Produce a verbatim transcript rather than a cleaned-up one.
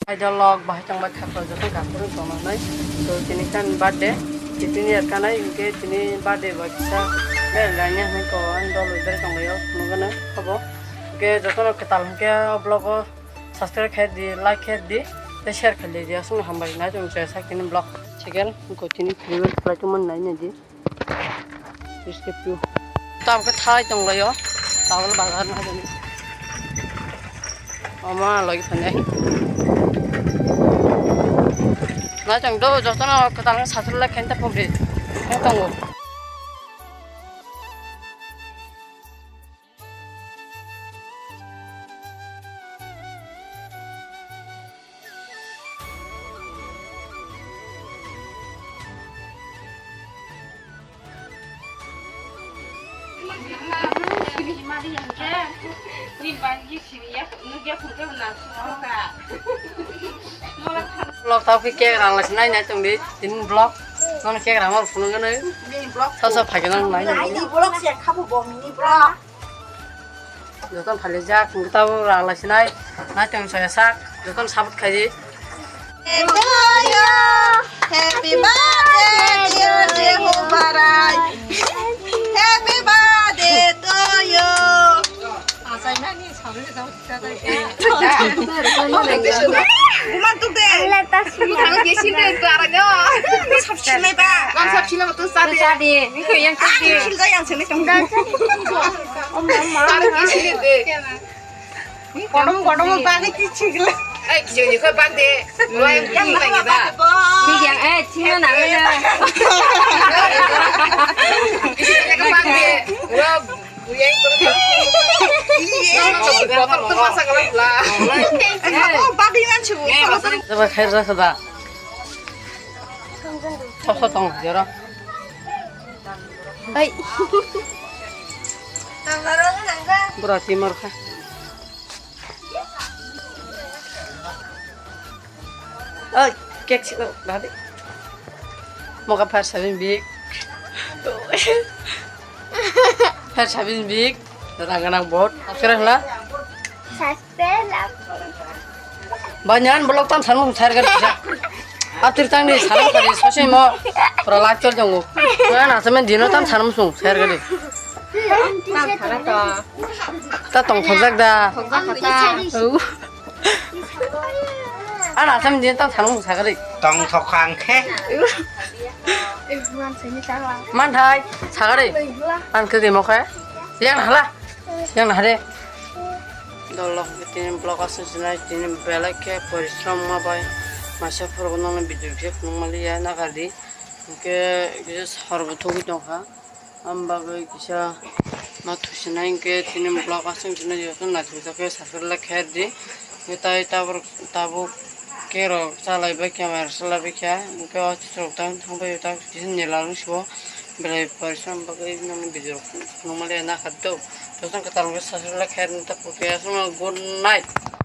Hai dolok bahai tongbai kha, joto gaphuru tongma nai. To tini kan birthday, tini er kanai, hingke tini birthday bai kisa bel ranya hai ko, ang dol bai tonglaio, nugana hobo. Hingke jotono kwtal hingke o vlog o subscribe khe di, like khe di, tei share khe di, aswk hambai nai tong chai sak tini vlog. Second, ko tini previous flight mo nai nai di. Biscuit tu. Tam ke thai tong layo. Tawal bazar na jani. Ama lagi phane. Na tong do, jotono kwtal sasul la khenta phobri. Tong. Vlog tau khe kek rang lai sinai nai tong di, tini vlog. Nono kek rang or phunuk gwnwi. Mini vlog. Sa sa phai gwnang nai. Nai ni vlog se khabu bo mini vlog. Joton phailaijak, hwnkhe tabuk rang lai sinai, nai tong chaya sak, joton sabut khai di. Happy to you, happy birthday dear Jehobarai, happy birthday to you. Buman tuk de. Bwthang khe sil de, tu arang yo. Sab silai ba. Bang sab silai ba, tu sa de. Sa de, ni khe yang sa de. Sil da yang sini tong. Sa de khe sil de. Kodom kodom bagi ti chigla. Ai, kijo ni khe bag de. Lo yang yang lai ba. Ni yang, eh, chima na na. Kijo ni khe bag de. Lo Botol tu masa kalah pula. Oh, bagi man chu. Coba khair rasa da. Sop sop tong jero. Hai. Bura timor kha. Oi, cake sih, oh, dah deh. Moga pher sabin big. Pher sabin big. Rang ganang bot. Akhirnya lah. Banyan blok tam sanmung share gari. Atir tang ni sanmung kari sosai mo. Pura live chol jongo. Mana sama dino tam sanmung share gari. Ta tong thok jak da. Thok jak kha ta. Au. Ana sam din tang thanung sakari. Tong thok khang khe. Man thai sakari. An khe demo khe. Yang hala. Yang hare. Dolok tini blok asu sinai tini belai khe porishrom ma bai. Masa phuru nang video khe nung mali ya na kali. Hingke kisa sor bo thogwi tongkha, aboni bagwi kisa ma thusinai hingke chini vlog aswk chini joto naithokjak khe subscribe like khe di. Hingke tai tabuk, tabuk kerok chalaibai camera chalaibai kha, hingke o chitrok tang thangbai tak kisa nila wngsibo belai porishrom bagwi nini video nukmani nakha do. Joto kwtal hingke subscribe like khe di, ta phuke aswk good night.